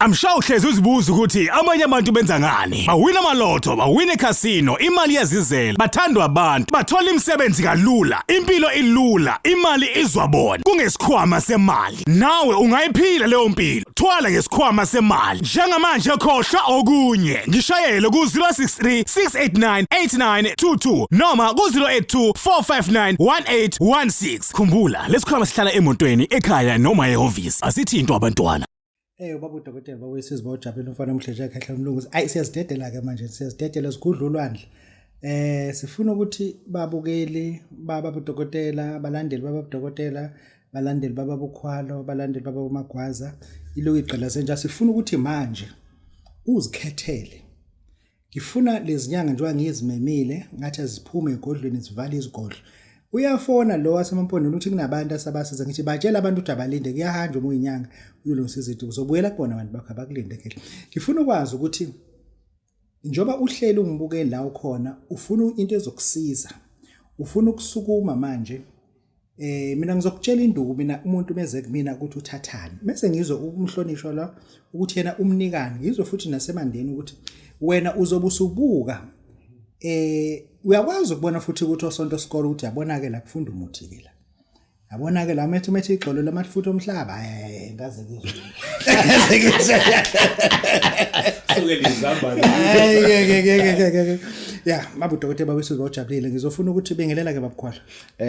I'm sure uhlezi uzibuza ukuthi abanye abantu benza ngani. Bawina amalotho, bawina ekhasino, imali iyazizela, bathandwa abantu, bathola imisebenzi kalula, impilo ilula, imali izwa bona. Kungesikhwama semali. Nawe ungayiphila leyo mpilo. Thwala ngesikhwama semali. Njengamanje khohlwa okunye. Ngishayele ku-063 689 8922 noma ku-082 459 1816. Khumbula, lesikhwama sihlala emotweni, ekhaya noma ehhovisi. Asithintwa abantwana. Eh ubaba udokotela baba wesizwe bawujabulile umfana omhle nje ekhehla umlungu. Ayi siyazidedela ke manje siyazidedela sigudla ulwandle. Eh sifuna ukuthi babukeli baba udokotela abalandeli baba udokotela balandeli baba bukhwalo balandeli baba uMagwaza iloku igqila senja sifuna ukuthi manje uzikhethele. Ngifuna lezinyanga njengoba ngizimemile ngathi aziphume egodlweni zivale izigodlo. Uyafona lo wasemampondweni uthi kunabantu asabasiza ngithi batshela abantu ukuthi abalinde kuyahanjwa uma uyinyanga uyolungisa izinto uzobuyela kubona abantu bakho abakulinde khehle. Ngifuna ukwazi ukuthi njengoba uhleli ungibuke la ukhona ufuna into ezokusiza ufuna ukusukuma manje. Mina ngizokutshela induku mina umuntu meze kumina ukuthi uthathani mese ngizwe umhlonishwa la ukuthi yena umnikani ngizwe futhi nasemandeni ukuthi wena uzobe usubuka uyakwazi ukubona futhi ukuthi osonto sikole ukuthi yabona ke la kufunda umuthi ke la yabona ke la methu methu igxolo lamafutha omhlaba hayi ngaze ngizwe ngaze ngizwe Suke lizambane. Hayi ngeke ngeke ngeke ngeke ya mabu dokotela babesizwe bawujabulile ngizofuna ukuthi bengelela ke babukhwala.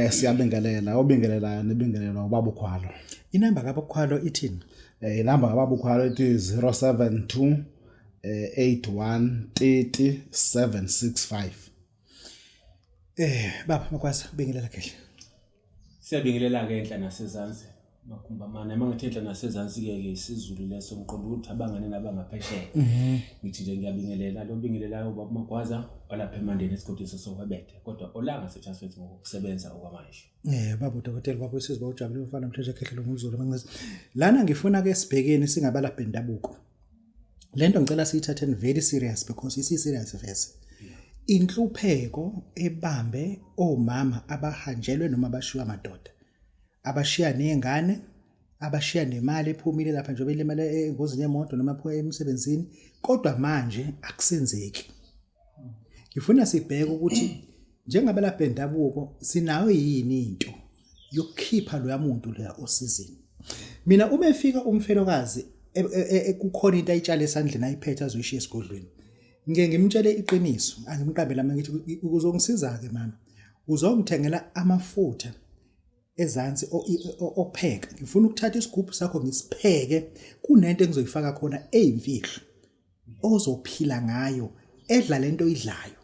Siyabingelela, obingelelayo nibingelelwa ubaba uKhwalo. Inamba kaBaba ithini? Inamba kababa uKhwalo ithi 072 81 30 765. Baba Magwaza bingelela kehle. Siyabingelela ke enhla nasezansi. Magumbamane uma ngithi enhla nasezansi ke ke isiZulu leso ngiqonda ukuthi abangane nabangaphesheya. Ngithi nje ngiyabingelela lo bingelelayo ubaba Magwaza walapha eMandeni esigodini sasoHwebethe kodwa olanga seChatsworth ngokusebenza okwamanje. Baba udokotela baba wesizwe bawujabule umfana mhlanje khehle lo ngumzulu abancane. Lana ngifuna ke sibhekeni singabalaphi bendabuko. Lento ngicela siyithatheni very serious because isi serious vese. Inhlupheko ebambe omama abahanjelwe noma abashiywa amadoda. Abashiya nezingane, abashiya nemali ephumile lapha njengoba ilimele engozini yemoto noma phuka emsebenzini kodwa manje akusenzeki. Ngifuna sibheke ukuthi njengabelaphi bendabuko sinayo yini into yokukhipha loya muntu loya osizini. Mina uma efika umfelokazi kukhona into ayitshala esandleni ayiphethe azoyishiya esigodlweni. Ngike ngimtshele iqiniso angimqambele ama ngithi uzongisiza-ke mama uzongithengela amafutha ezansi opheka ngifuna ukuthatha isigubhu sakho ngisipheke kunento engizoyifaka khona eyimfihlo ozophila ngayo edla lento oyidlayo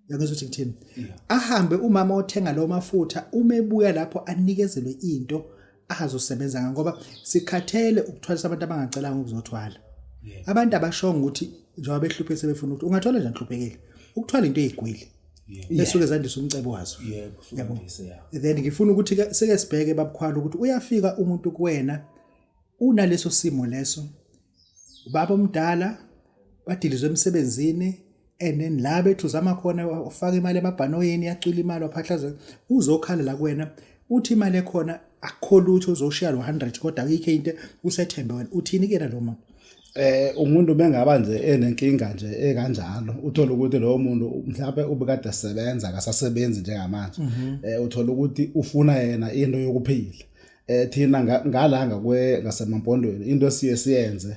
uyangizwa ukuthi ngithini ahambe umama othenga lawo mafutha uma ebuya lapho anikezelwe into azosebenza ngayo ngoba sikhathele ukuthwalisa abantu abangacelanga ukuzothwala abantu abashongo ukuthi njengoba behluphe sebefuna ukuthi ungathwala njani hluphekile ukuthwala into eyigwili esuke zandisa umcebo wazo Yebo, Yabo. sukandise ya. Then ngifuna ukuthi ke sike sibheke babukhwala ukuthi uyafika umuntu kuwena unaleso simo leso ubaba omdala badilizwe emsebenzini and then la bethu uzama khona ufaka imali emabhanoyini yacwila imali waphahlaza uzokhala la kuwena uthi imali ekhona akukho lutho uzoshiya lo 100 kodwa ayikho into usethembe wena uthini kuyena lo mama. Umuntu bengaba nje enenkinga nje ekanjalo uthola ukuthi lowo muntu mhlawumbe ubekade esebenza akasasebenzi njengamanje. Uthola ukuthi ufuna yena into yokuphila. Thina ngala ngakwe ngasemampondweni into esiye siyenze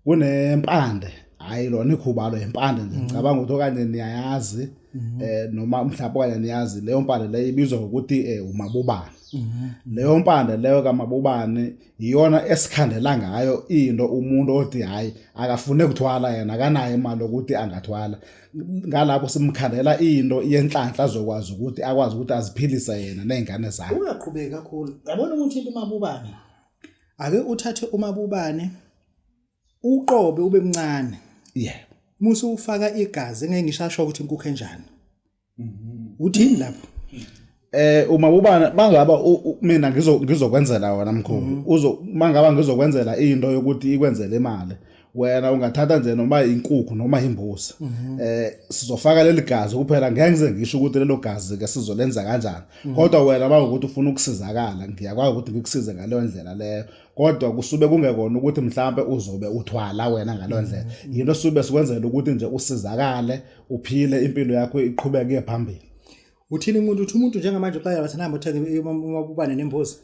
kunempande hayi lona ikhubalo impande nje ngicabanga ukuthi okanye niyayazi noma mhlawumbe okanye niyazi leyo mpande leyo ibizwa ngokuthi umabubane. Leyo mpande leyo kamabubane iyona esikhandela ngayo into umuntu othi hayi akafune kuthwala yena akanayo imali yokuthi angathwala ngalapho simkhandela into yenhlanhla azokwazi ukuthi akwazi ukuthi aziphilise yena nezingane zakhe. Ungaqhubeki kakhulu yabona umuntu into umabubane ake uthathe umabubane uqobe ube mncane yebo musu ufaka igazi ngeke ngishasho ukuthi inkukhu enjani uthini lapho. Umabubane mangaba mina ngizokwenzela wona mkhulu uzo mangaba ngizokwenzela into yokuthi ikwenzele imali. Wena ungathatha nje noma inkukhu noma imbuzi. Sizofaka leli gazi kuphela, ngeke ngize ngisho ukuthi lelo gazi ke sizolenza kanjani. Kodwa wena mawukuthi ufuna ukusizakala, ngiyakwazi ukuthi ngikusize ngaleyo ndlela leyo. Kodwa kusube kungekona ukuthi mhlambe uzobe uthwala wena ngaleyo ndlela. Yinto sube sikwenzela ukuthi nje usizakale, uphile impilo yakho iqhubeke iye phambili. Uthini umuntu, uthi umuntu njengamanje uqala bathi nami uthenge umabubane nembuzi?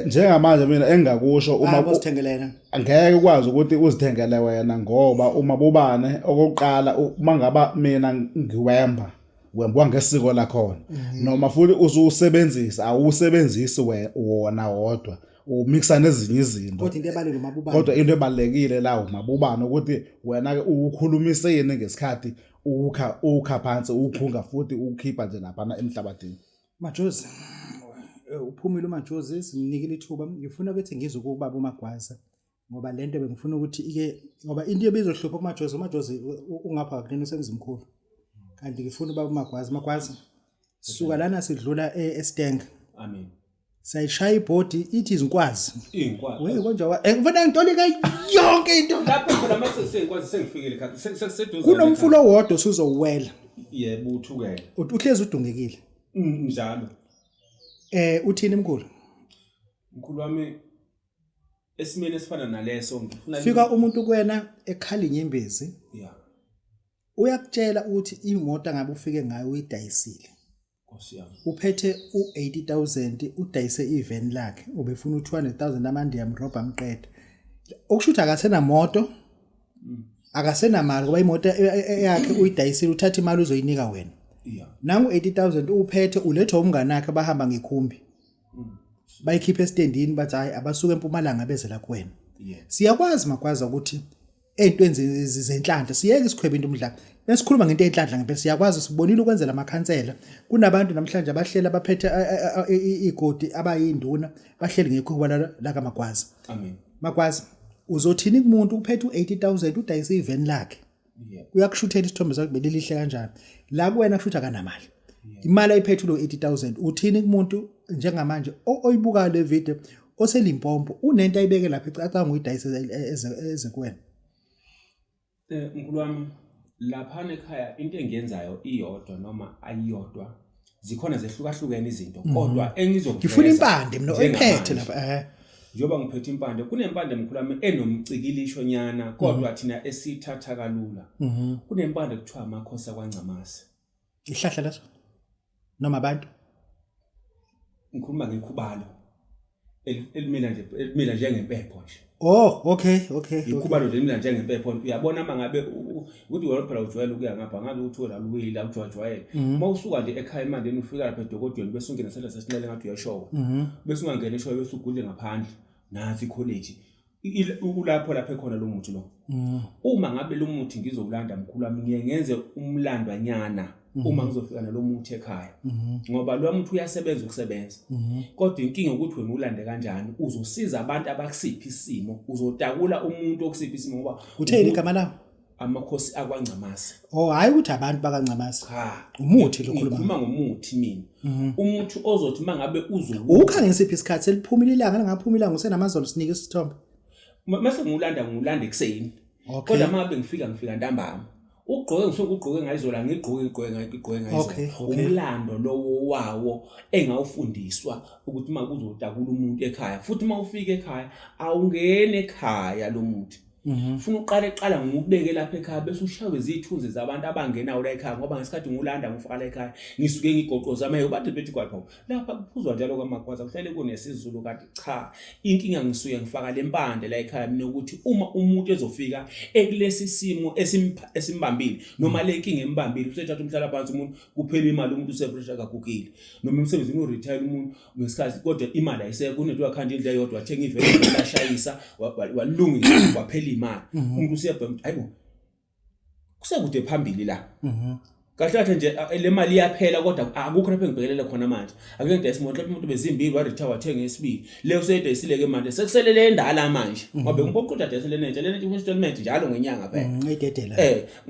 Njengamanje mina engingakusho uma uzithengele yena, angeke ukwazi ukuthi uzithengele wena, ngoba umabubane okokuqala uma ngaba mina ngiwemba, wembiwa ngesiko lakhona, noma futhi usuwusebenzisa, awusebenzisi wona wodwa, umixa nezinye izinto. Kodwa into ebalulekile umabubane. Kodwa into ebalulekile la umabubane, ukuthi wena ke uwukhulumiseni ngesikhathi ukha phansi, ukhunga futhi ukhipha nje laphana emhlabathini. Majozi, uphumile uMajozi, simnikile ithuba. Ngifuna ukuthi ngizwe kubaba uMagwaza, ngoba lento bengifuna ukuthi ike, ngoba into ebizohlupha kuMajozi, uMajozi ungapha kunene usemzimkhulu, kanti ngifuna ubaba uMagwaza. Magwaza, suka lana sidlula eStank. Amen. Sayishaya ibhodi ithi izinkwazi. Izinkwazi. Wey konje wa ngifuna ngitolika yonke into. Lapho khona mase sezinkwazi sengifikile ekhaya, sekuseduze. Kunomfula owodwa osuzowela. Yebo, uthukela. Uhlezi udungekile. Njalo. Uthini mkhulu? Mkhulu wami, esimeni esifana naleso ngifuna Fika umuntu kuwena ekhala inyembezi. Yeah. Uyakutshela ukuthi imoto angabe ufike ngayo uyidayisile. Nkosi yami. Uphethe u80000, udayise ivan lakhe, ubefuna u200000, amandi yamrobha amqeda. Okusho ukuthi akasenamoto, akasenamali, ngoba imoto eyakhe uyidayisile, uthatha imali uzoyinika wena. Yeah. Nangu 80000 uphethe, ulethwa umngane wakhe, bahamba ngekhumbi. Bayikhipha esitendini, bathi hayi, abasuke eMpumalanga beze la kuwena. Yeah. Siyakwazi Magwaza ukuthi ey'ntweni zenhlanhla siyeke isikhwebe into umdlalo. Besikhuluma ngento yenhlanhla ngempela, siyakwazi, sibonile ukwenzela amakhansela. Kunabantu namhlanje abahlela abaphethe igodi abayinduna, bahleli ngekhuba la kaMagwaza. Amen. Magwaza, uzothini kumuntu uphethe u80000, udayise iveni lakhe? Yeah. Uyakushuthela isithombe sakhe belilihle kanjani. La kuwena kushutha akanamali. Imali ayiphethe ulo 80000. Uthini kumuntu njengamanje oyibuka le video oseLimpopo, unento ayibeke lapha ecacanga uyidayise eze kuwena? Mkhulu wami, lapha ekhaya into engiyenzayo iyodwa noma ayiyodwa, zikhona zehlukahlukene izinto, kodwa engizokuveza Ngifuna impande mina oyiphethe njengamanje. lapha. Njengoba ngiphethe impande, kunempande mkhulu wami enomcikilisho nyana, kodwa thina esithatha kalula. Kunempande kuthiwa amakhosi akwaNcamase. Ihlahla leso noma abantu? Ngikhuluma ngekhubalo elimila nje, elimila njengempepho nje. Oh, okay. Ikhubalo nje elimila njengempepho. Uyabona uma ngabe ukuthi wena phela ujwayele ukuya ngapha, ngabe uthi wena luwile awujwayele. Uma usuka nje ekhaya emandeni ufika lapha edokodweni, bese ungena sandla sesinxele ngathi uyashowa. Bese ungangena eshowa, bese ugudle ngaphandle. Nansi ikholeji. Ulapho lapha ekhona lo muthi lo. Uma ngabe lo muthi ngizowulanda mkhulu wami, ngiye ngenze umlandwanyana uma ngizofika nalo muthi ekhaya. Ngoba lo muthi uyasebenza ukusebenza. Kodwa inkinga ukuthi wena ulande kanjani, uzosiza abantu abakusiphi isimo, uzotakula umuntu okusiphi isimo, ngoba Utheni igama lawo? Amakhosi akwaNcamase. Oh, hayi ukuthi abantu bakaNcamase. Cha. Umuthi lo khuluma. Ngikhuluma ngomuthi mina. Umuthi ozothi mangabe uzowu Ukha ngesiphi isikhathi, seliphumile ilanga, lingaphuma ilanga, usenamazolo, sinike isithombe. Mase ngilanda ekuseni. Okay. Kodwa mangabe ngifika ntambama. Ugqoke ngisuke ugqoke ngayizola, ngigqoke ngigqoke ngigqoke ngayizola. Okay. Umlando lowo wawo engawufundiswa ukuthi uma kuzotakula umuntu ekhaya, futhi uma ufika ekhaya awungeni ekhaya lo muthi. Ufuna uqale qala ngikubeke lapha ekhaya, bese ushawe izithunzi zabantu abangenawo la ekhaya, ngoba ngesikhathi ngulanda ngifaka la ekhaya ngisuke ngigoqoza amaye bathi bethi kwapha lapha kuphuzwa njalo kwaMagwaza, kuhlale kunesizulu. Kanti cha, inkinga ngisuke ngifaka lempande la ekhaya mina, ukuthi uma umuntu ezofika ekulesi simo esimbambile noma le nkinga embambile, usethatha umhlala phansi umuntu, kuphela imali, umuntu usefresh akagugile, noma emsebenzini uretire umuntu ngesikhathi, kodwa imali ayisekho, unento wakhanda indlu eyodwa, wathenga iveni lashayisa, walungisa, kwaphela imali, umuntu usiyabhema ukuthi hayibo kusekude phambili la. Kahle kahle nje le mali iyaphela, kodwa akukho lapho engibhekelele khona manje. Ake ngidayise imoto lapho umuntu bezimbili, waretire wathenga esibili, leyo useyidayisile ke manje, sekuselele endala manje, ngoba bengiphoqa ukuthi adayisele nentsha lena installment njalo ngenyanga phela. Ayidedela.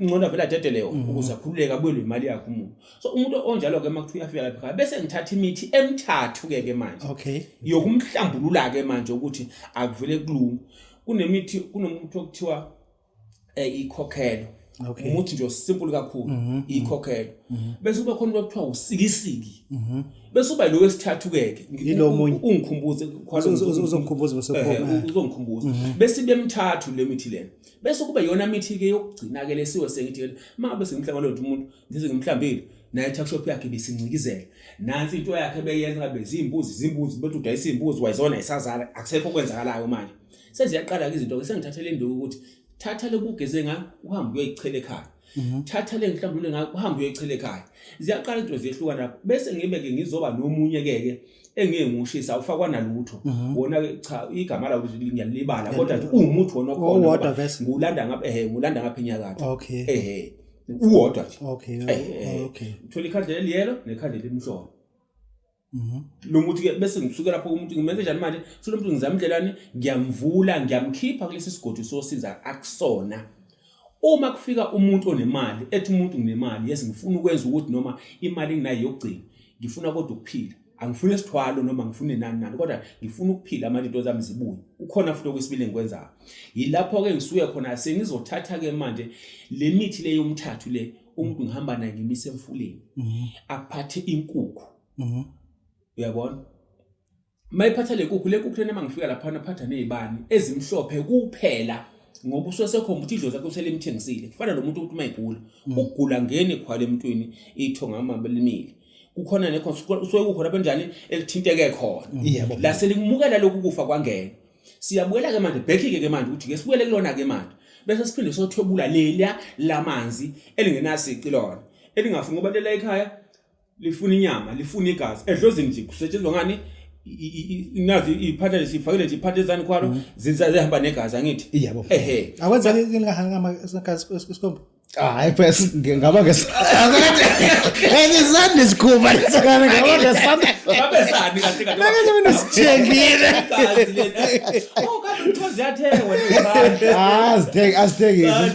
Ngcono vele adedele yona ukuze akhululeke, abuyelwe imali yakhe umuntu. So umuntu onjalo ke makuthiwa uyafika lapha ekhaya, bese ngithatha imithi emithathu ke ke manje. Okay. Yokumhlambulula ke manje ukuthi akuvele kulungu. Kunemithi, kunomuthi okuthiwa Ikhokhelo. Okay. Umuthi nje simple kakhulu ikhokhelo. Bese kuba khona okuthiwa usikisiki. Bese uba lo wesithathu ke ke. Yilo omunye. Ungikhumbuze khona Uzongikhumbuza bese kuphuma. Uzongikhumbuza. Bese ibe mthathu le mithi lena. Bese kuba yona mithi ke yokugcina ke lesiwe sengithi ke mangabe sengimhlangana lo umuntu ngize ngimhlambile naye tuck shop yakhe ibisincikizela. Nansi into yakhe beyenza ngabe zimbuzi zimbuzi bethi udayisa imbuzi wayizona isazala akusekho okwenzakalayo manje. Seziyaqala ke izinto ke sengithathele induku ukuthi thatha lokugeze ngayo uhambe uyoyichela ekhaya. Thatha le ngihlambulule ngayo uhambe uyoyichela ekhaya. Ziyaqala izinto ziyehluka lapho bese ngibe ke ngizoba nomunye ke ke engeke ngiwushisa ufakwa nalutho. Wona ke cha igama lawo ngiyalibala kodwa nje uwumuthi wona okhona Owodwa ngoba vese. ngiwulanda ngapha ehe ngiwulanda ngapha enyakatho. Okay. Ehe uwodwa nje. Okay. Ehe. Okay. Uthola ikhandlela eliyelo nekhandlela elimhlophe. Lo muthi ke bese ngisuke lapho umuntu ngimenze njani manje? Sho lo muntu ngizama indlelani ngiyamvula ngiyamkhipha kulesi sigodi sosiza akusona. Uma kufika umuntu onemali ethi umuntu nginemali yes ngifuna ukwenza ukuthi noma imali enginayo yokugcina ngifuna kodwa ukuphila. Angifuni isithwalo noma ngifune nani nani kodwa ngifuna ukuphila manje into zami zibuye. Kukhona futhi okwesibili engikwenzayo. Yilapho ke ngisuke khona sengizothatha ke manje le mithi le yomthathu le umuntu ngihamba naye ngimise emfuleni. Aphathe inkukhu. Uyabona? Mayiphatha le nkukhu le nkukhu lena mangifika lapha naphatha nezibani ezimhlophe kuphela ngoba ususekhomba ukuthi idlozi lakho selimthengisile. Kufana nomuntu ukuthi mayigula ukugula ngeni khwala emntwini ithonga amabelimile. Kukhona nekhona usuke kukhona benjani elithinteke khona. Yebo. La selikumukela lokhu kufa kwangena. Siyabuyela ke manje back ke ke manje ukuthi ke sibuyele kulona ke manje. Bese siphinde sothwebula leliya lamanzi elingenasici lona. Elingafuni ngoba lela ekhaya lifuna inyama lifuna igazi edlozini nje kusetshenzwa ngani nazi iphatha lesifakile nje iphatha ezani khwalo zinza zihamba negazi angithi Yebo. ehe Akwenzeka ngingahanga isikhombo. Hayi phela ngaba Ngesandla isikhumba ngaba ngesandla babesani kahle kahle Beke mina sithengile. Igazi leli. Oh kanti kuthiwa ziyathengwa lezandla. Ah, azithenge azithengise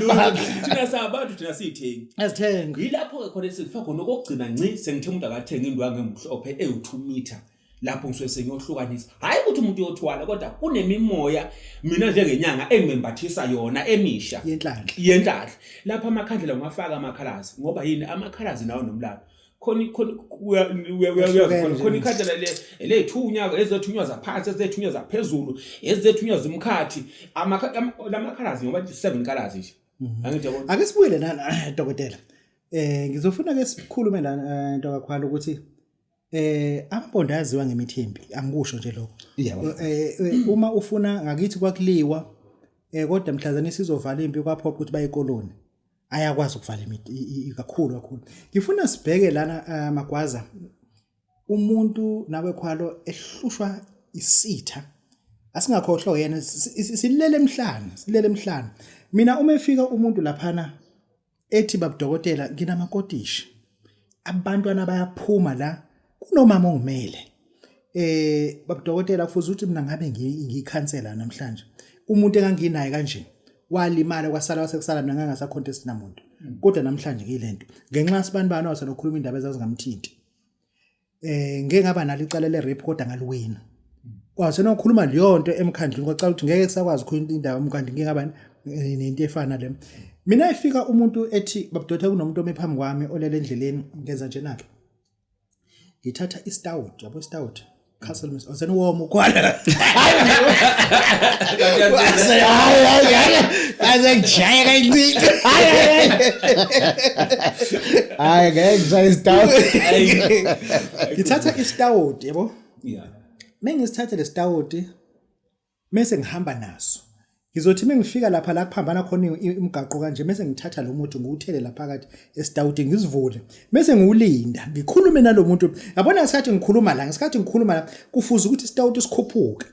Thina sabantu thina siyithengi. Azithenga. Yilapho ke khona esifaka khona okugcina ngci sengithe umuntu akathenga indwangu emhlophe ewu2 meter. Lapho ngisuke sengiyohlukanisa. Hayi ukuthi umuntu uyothwala kodwa kunemimoya mina njengenyanga engimembathisa yona emisha. Yenhlanhla. Yenhlanhla. Lapha amakhandlela ungafaka amakhalazi ngoba yini amakkhalazi nawo nomlando. Khona khona uya khona ikhandlela le lethunya ezethunywa zaphansi ezethunywa zaphezulu ezethunywa zimkhathi lamakhalazi ngoba 7 colors nje. Angithi yabo. Ake sibuyele lana dokotela. Ngizofuna ke sikhulume lana into kakhwala ukuthi amampondo ayaziwa ngemithi yempi angikusho nje lokho. Yebo. Uma ufuna ngakithi kwakuliwa kodwa mhlazane sizovala impi kwaphoqa ukuthi bayikoloni. Ayakwazi ukuvala imithi kakhulu kakhulu. Ngifuna sibheke lana Magwaza umuntu nawe khwalo ehlushwa isitha asingakhohlwa yena silele emhlana silele emhlana. Mina uma efika umuntu laphana ethi babudokotela nginamakotishi abantwana bayaphuma la kunomama ongimele babudokotela kufuze ukuthi mina ngabe ngiyikhansela namhlanje umuntu enganginaye kanje walimala kwasala wasekusala mina ngangasa contest namuntu kodwa namhlanje ngiyilento ngenxa sibanibani wasenokhuluma indaba ezazingamthinti ngeke ngaba nalo icala le rape kodwa ngaliwina kwasenokhuluma leyo nto emkhandlwini kwacala ukuthi ngeke kusakwazi ukukhuluma indaba emkhandlwini ngeke ngaba nento efana le. Mina ifika umuntu ethi babudotha kunomuntu omi phambi kwami olele endleleni ngenza nje nakhe ngithatha istout yabo istout Castle Miss oseniwoma ukhwala hayi hayi hayi aze ngishaye kancane hayi hayi ngeke ngishaye istout ngithatha istout yabo Yeah. mengisithathe le stout mese ngihamba naso ngizothi mengifika lapha la kuphambana khona imigaqo kanje mese ngithatha lo muthi ngiwuthele lapha phakathi esitawutini ngisivule mese ngiwulinda ngikhulume nalomuntu yabona ngesikhathi ngikhuluma la ngesikhathi ngikhuluma la kufuze ukuthi isitawuti sikhuphuke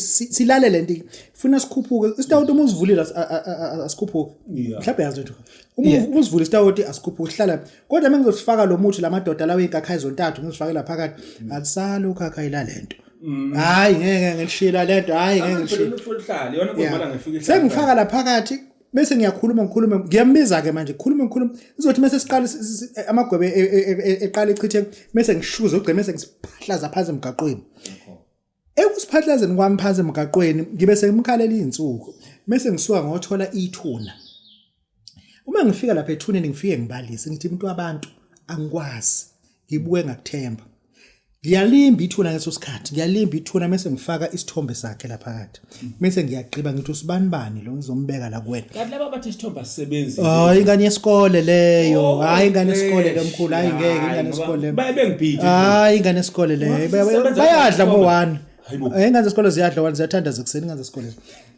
silale lento funa sikhuphuke isitawuti uma usivulile asikhuphuke mhlawumbe yazi lento uma usivule isitawuti asikhuphuke sihlala kodwa mengizosifaka lo muthi lamadoda lawo inkakha ezontathu ngizifake la phakathi akusali ukhakha ila lento hayi ngeke ngilishila lento hayi ngeke ngilishile Uhlale yona kuzimala ngifike sengifaka la phakathi bese ngiyakhuluma ngikhulume ngiyambiza ke manje khulume ngikhulume izothi mase siqala amagwebe eqala echithe mase ngishuza ugceme mase ngisiphahlaza phansi emgaqweni ekusiphahlazeni kwami phansi emgaqweni ngibe sengimkhalela izinsuku mase ngisuka ngothola ithuna. Uma ngifika lapha ethuneni ngifike ngibalise ngithi umuntu wabantu angikwazi ngibuke ngakuthemba. Ngiyalimba ithuna ngaleso sikhathi, ngiyalimba ithuna mese ngifaka isithombe sakhe lapha phakathi. Mese ngiyagqiba ngithi usibanibani lo ngizombeka la kuwena. Kanti laba bathi isithombe asisebenzi. Hayi ingane yesikole leyo, Oh, hayi ingane yesikole fresh. le mkhulu, hayi ngeke ingane Hayi, yesikole. ngoba baye bengibhide. Hayi ingane yesikole leyo. Wathi sisebenza Bayadla ngesithombe. ngo-one. Hayibo. Eh, Ingane zesikole ziyadla one ziyathandaza ekuseni ingane zesikole.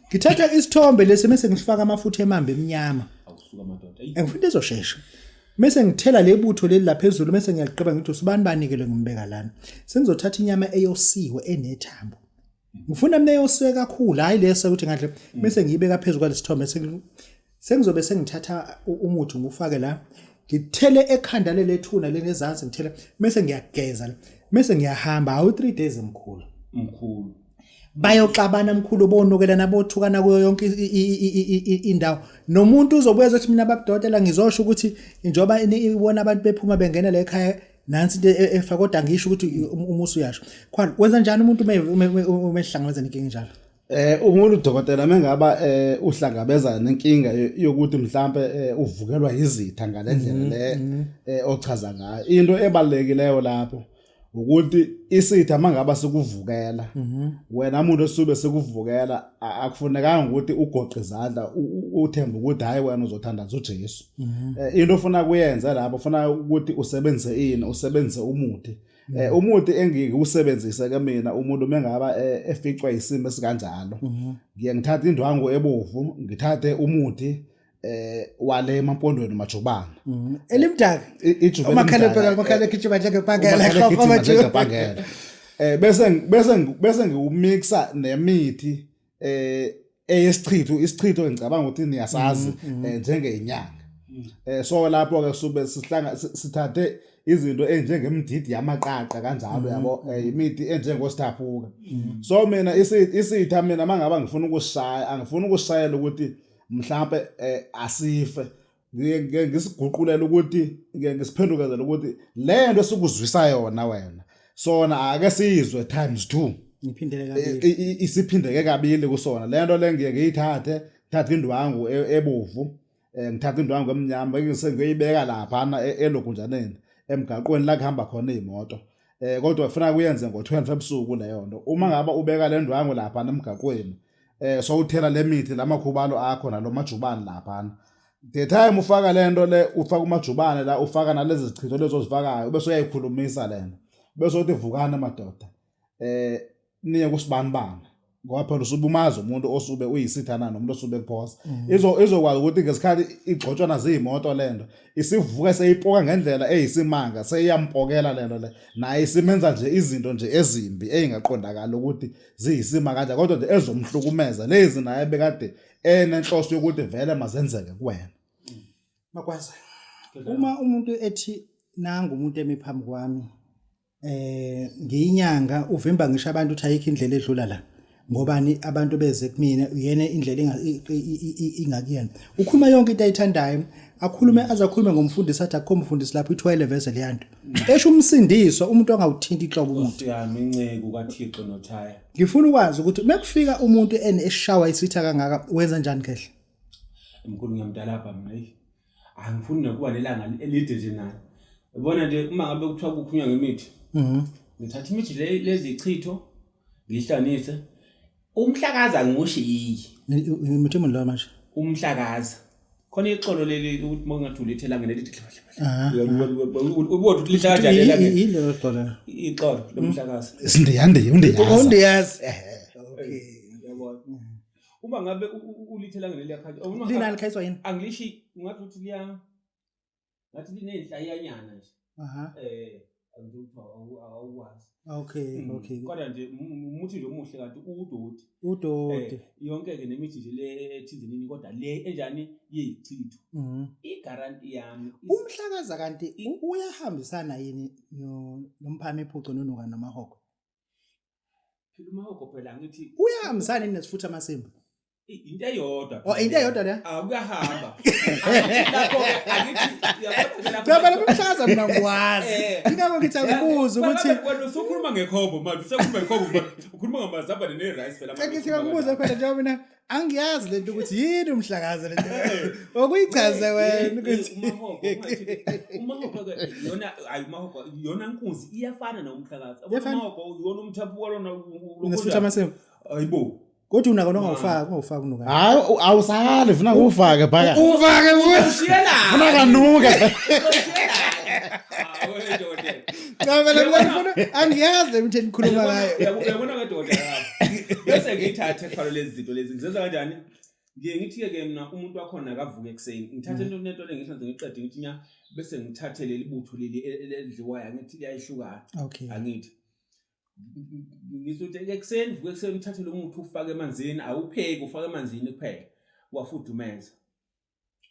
Ngithatha isithombe lesi mese ngisifaka amafutha emambe emnyama. Awusuka madoda. Eyi, Ngifuna into ezoshesha. Mese ngithela le butho leli laphezulu mese ngiyagqiba ngithi usibani banike lo ngimbeka lana. Sengizothatha inyama eyosiwe enethambo. Ngifuna mina eyosiwe kakhulu hayi leso ukuthi ngadle mese ngiyibeka phezulu kwalesithombe sengizobe sengithatha umuthi ngufake la ngithele ekhanda lelethuna lenezansi ngithele mese ngiyageza mese ngiyahamba awu 3 days mkhulu mkhulu bayoxabana mkhulu bonukelana bothukana kuyo yonke indawo nomuntu uzobuya ezothi mina babudokotela ngizosho ukuthi njengoba ibona abantu bephuma bengena la ekhaya nansi into e, efa kodwa ngisho ukuthi umusi uyasho khona wenza njani umuntu uma ehlangabezana inkinga enjalo Eh umuntu dokotela mengaba eh uhlangabezana nenkinga yokuthi mhlambe eh, uvukelwa yizitha ngalendlela mhm, le mhm. eh, ochaza ngayo into ebalulekileyo lapho ukuthi isitha mangaba sikuvukela mhm. wena umuntu osube sikuvukela akufunekanga ukuthi ugoqe izandla uthembe ukuthi hayi wena uzothandaza uJesu eh, into ofuna kuyenza lapho ufuna ukuthi usebenzise ini usebenzise umuthi Eh umuthi engiwusebenzise ke mina umuntu mengaba eh, eficwa isimo esikanjalo mhm. ngiye ngithathe indwangu ebovu ngithathe umuthi eh wale emampondweni majubane mhm. elimdaka ijubane umakhala phela umakhala egijima njengebhangela njengebhangela eh bese bese bese ngiwumixa nemithi eh eyesichitho isichitho ngicabanga ukuthi niyasazi mm, mm. eh, njengenyanga eh so lapho ke sube sihlanga sithathe izinto enjengemdidi yamaqaqa kanjalo mm, yabo eh, imithi enjengosithaphuka so mina isitha mina mangaba ngifuna ukushaya angifuni ukushayela ukuthi mhlambe eh, asife ngike ngisiguqulela ukuthi ngike ngisiphendukezele ukuthi le nto esikuzwisa yona wena sona ake siyizwe times 2 ngiphindele kabili isiphindeke kabili kusona le nto le ngiye ngiyithathe ngithathe indwangu e, ebovu eh, ngithathe indwangu emnyama ngiyoyibeka laphana e, elogunjaneni emgaqweni la kuhamba khona iy'moto eh kodwa kufanele kuyenze ngo-12 ebusuku leyo nto uma ngaba ubeka le ndwangu lapha emgaqweni eh sowuthela lemithi lamakhubalo akho nalomajubane laphana the time ufaka lento le ufaka umajubane la ufaka nalezi zichitho lezo ozifakayo bese uyayikhulumisa lento bese uthi vukana madoda eh niye kusibanibani ngoba phela usube umazi umuntu osube uyisithana nomuntu osube kuphosa mm. izo izokwazi ukuthi ngesikhathi igxotshwa naziyimoto lento isivuka seyipoka ngendlela eyisimanga seyiyampokela lento le naye isimenza nje izinto nje ezimbi eyingaqondakala ukuthi ziyisima kanje kodwa nje ezomhlukumeza lezi naye bekade enenhloso yokuthi vele mazenzeke kuwena Magwaza uma umuntu ethi nangu umuntu emi phambi kwami eh ngiyinyanga uvimba ngisho abantu ukuthi ayikho indlela edlula la ngobani abantu beze kumina uyena indlela ingakuyena ukhuluma yonke into ayithandayo akhulume aze akhulume ngomfundisi athi akukho mfundisi lapho ithwele vese leyanto esho umsindiswa umuntu ongawuthinti inhlobo umuntu yami inceku kaThixo nothaya ngifuna ukwazi ukuthi mekufika umuntu ene eshawa isitha kangaka wenza njani khehle mkhulu ngiyamdalapha mina eyi angifuni nokuba nelanga elide nje naye ubona nje uma ngabe kuthiwa kukhulunywa ngemithi mhm ngithatha imithi le lezi chitho ngihlanise umhlakaza ngiwushiyi imithi emini loyo manje umhlakaza khona ixolo leli ukuthi uma ungathi ulethe elangeni elithi ubona ukuthi lihlala kanjani elangeni yilelo xolo ixolo lomhlakaza sindiyandiya undiyazi undiyazi okay yabona uma ngabe ulithe elangeni liyakhanya lina likhanyiswa yini angilishi ungathi ukuthi liya ngathi liney'nhlayanyana nje aha eh angizuthiwa awukwazi okay mm. okay kodwa nje umuthi nje omuhle kanti udoti udoti eh, yonke ke nemithi nje le ethizenini kodwa le enjani yeyichitho mhm. igaranti yami umhlakaza kanti uyahambisana yini nomphami iphuco nonuka nomahoko phela umahoko phela ngithi uyahambisana yini nesifutha amasimba Into eyodwa. Oh, into eyodwa le? Ah, kuyahamba. Angithi lapho-ke, angithi uyabona-ke lapho. Cha phela umhlakaza mina ngiwazi. Ingakho ngithi angibuze ukuthi Wena usukhuluma ngekhombo manje, usukhuluma ngekhombo manje. Ukhuluma ngamazambane ne-rice phela manje. Ngithi ngibuze phela njengoba mina angiyazi lento ukuthi yini umhlakaza lento. Okuyichaze wena ukuthi Umahogo, ungathi umahogo ke yona hayi umahogo yona nkunzi iyafana nomhlakazi. Iyafana. Umahogo yona umthaphu walona Nesifutha amasimba. Hayibo. Kodwa unako nongawufaki, ungawufaki unuka. Hayi awusali funa kuwufake phakathi. Ufake futhi. Ushiyela. Funa kanuke. Hawu dokotela. Cha phela mina ngifuna angiyazi le mithe enikhuluma ngayo. Uyabona ke dokotela lapho. Bese ngiyithathe khona lezi zinto lezi ngizenza kanjani? Ngiye ngithi ke mina umuntu wakhona akavuke ekuseni. Ngithathe into nento le ngihlanze ngiqede ngithi nya bese ngithathe leli butho leli elidliwayo angithi liyayihlukana. Okay. Angithi ngizothi ekuseni vuke ekuseni uthathe lo muthi ufake emanzini awupheki ufake emanzini kuphela wafudumeza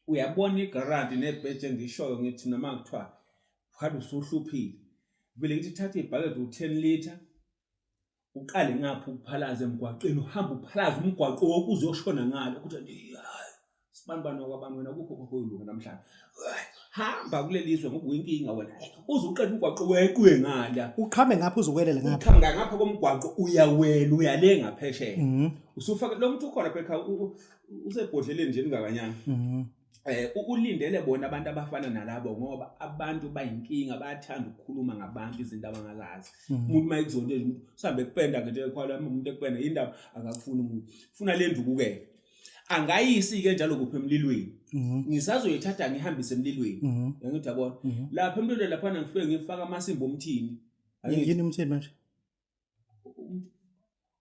uyabona igaranti nebheji engishoyo ngithi noma kuthiwa phakathi usuhluphile vele ngithi thatha ibhakede u-10 litre uqale ngapha ukuphalaza emgwaqeni uhambe uphalaza umgwaqo wonke uze uyoshona ngalo ukuthi hayi sibanibani wakwabani wena kukho koyilunga namhlanje hamba kuleli zwe ngoba uyinkinga wena uze uqede umgwaqo weqwe ngala Uqhame ngapha uzowelela ngapha. uqhamuka ngapha komgwaqo uyawela uyale ngaphesheya Mhm. usufaka lo muntu ukhona phela ekhaya, usebhodleleni nje lingakanyana Mhm. Ulindele bona abantu abafana nalabo ngoba abantu bayinkinga bayathanda ukukhuluma ngabantu izinto abangazazi. Umuntu uma ekuzonde nje umuntu usambe kupenda ke nje khwala umuntu ekupenda indaba akakufuni umuntu. Ufuna le nduku-ke. Angayisi-ke njalo kuphi emlilweni. Ngisazoyithatha ngihambise emlilweni. Ngithi yabona. Lapha emlilweni laphana ngifike ngifaka amasimba omthini. Yini umthini manje?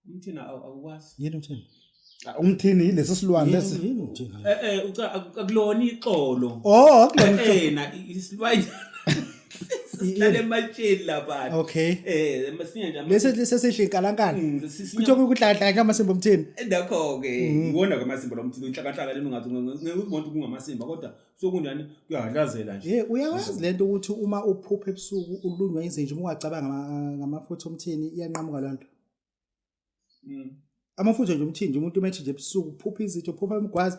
Umthini awukwazi. Yini umthini? Umthini yilesi silwane lesi. Yini umthini? Akulona ixolo. Oh, akulona ixolo. Na isilwane. Sihlale ematsheni lapha. Okay. Masinya nje. Lesi lesi inkalakala. Kuthiwa kuhlanhla nje amasimba omthini. Nakho ke iwona ke amasimba lomthini inhlakanhlaka lena ungathi ngeke ubone kungamasimba kodwa sokunjani kuyahadlazela nje. Eh uyawazi lento ukuthi uma uphupha ebusuku ulunywa izinja uma ungacabanga ngamafutha omthini iyanqamuka lonto. Amafutha nje umthini nje umuntu umethi nje ebusuku uphupha izinto uphupha imigwazi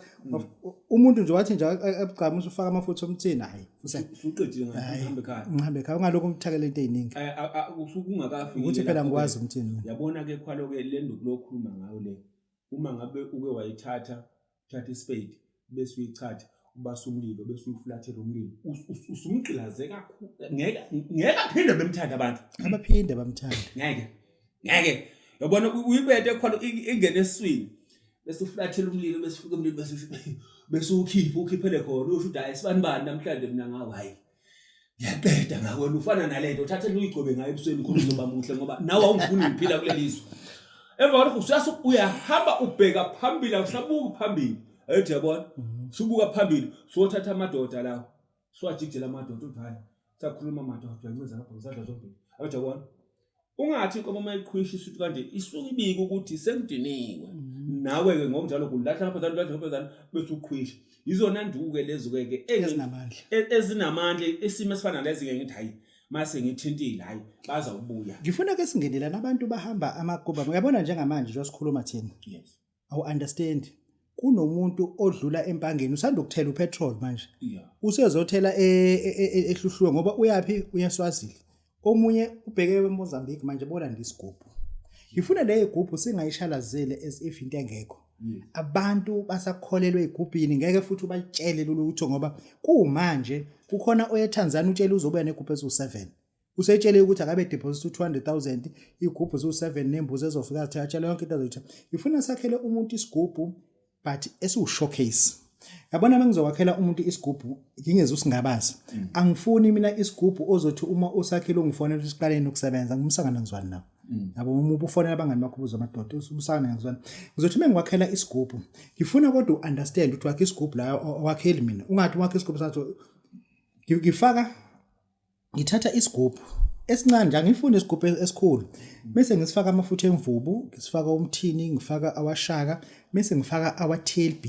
umuntu nje wathi nje abugcama usufaka amafutha omthini hayi futhi usuqedile ngahambe ekhaya. Ngihambe ekhaya ungalokhu umthakele into eziningi. Usuke ungakafiki. Ukuthi phela ngikwazi umthini mina. Yabona ke khwalo ke le nduku lokhuluma ngayo le. Uma ngabe uke wayithatha uthatha ispade bese uyichatha ubasa umlilo bese uyifulathela umlilo usumgqilaze kakhulu ngeke ngeke aphinde bemthanda abantu abaphinde bamthanda ngeke ngeke yabona uyibete khona ingene esiswini bese ufulathela umlilo bese ufika umlilo bese bese ukhipha ukhiphele khona usho ukuthi hayi sibani bani namhlanje mina ngawo hayi ngiyaqeda ngakwena ufana nalento uthathe uyigcobe ngayo ebusweni khona uzoba muhle ngoba nawe awungifuni ngiphila kuleli zwe emva kwalokho usuyase uyahamba ubheka phambili awusabuki phambili ayithi yabona subuka phambili sothatha amadoda lawo siwajikijela amadoda uthi hayi sakhuluma amadoda uyanceza ngapha ngezandla zombili ayithi yabona ungathi inkomo uma iqhwisha isuthu kanje isuke ibike ukuthi sengidiniwe nawe-ke ngokunjalo kulahla ngaphezana ulahla ngaphezana bese uqhwisha yizona nduku-ke lezo-ke ke ezinamandla ezinamandla isimo esifana nalezi-ke ngithi hhayi mase ngithintile hhayi bazawubuya ngifuna ke singenelana abantu bahamba amaguba uyabona njengamanje nje sikhuluma thina yes awu understand kunomuntu odlula empangeni usanda ukuthela upetrol manje yeah usezothela ehluhluwe ngoba uyapi uyaswazile omunye ubheke eMozambique manje bolanda isigubhu ngifuna le igubhu singayishalazele as if into engekho abantu basakholelwa egubhini ngeke futhi ubatshele lutho ngoba kumanje kukhona oye Tanzania utshela uzobuya negubhu eziwu7 usetshele ukuthi akabe deposit u200000 igubhu ziwu7 nembuzi ezofika athi atshela yonke into azoyithatha ngifuna sakhele umuntu isigubhu but esiwu showcase yabona mengizowakhela umuntu isigubhu ngingeze usingabazi angifuni mina isigubhu ozothi uma usakhile ungifonela ukuthi siqaleni ukusebenza ngumsangana ngizwani nawo yabo uma ubufonela abangani bakho ubuza amadoda umsangana ngizwani ngizothi mengiwakhela isigubhu ngifuna kodwa uunderstand ukuthi wakhe isigubhu la owakheli mina ungathi wakhe isigubhu sathi ngifaka ngithatha isigubhu esincane nje angifuni isigubhu esikhulu bese ngisifaka amafutha emvubu ngisifaka umthini ngifaka awashaka bese ngifaka awa TLB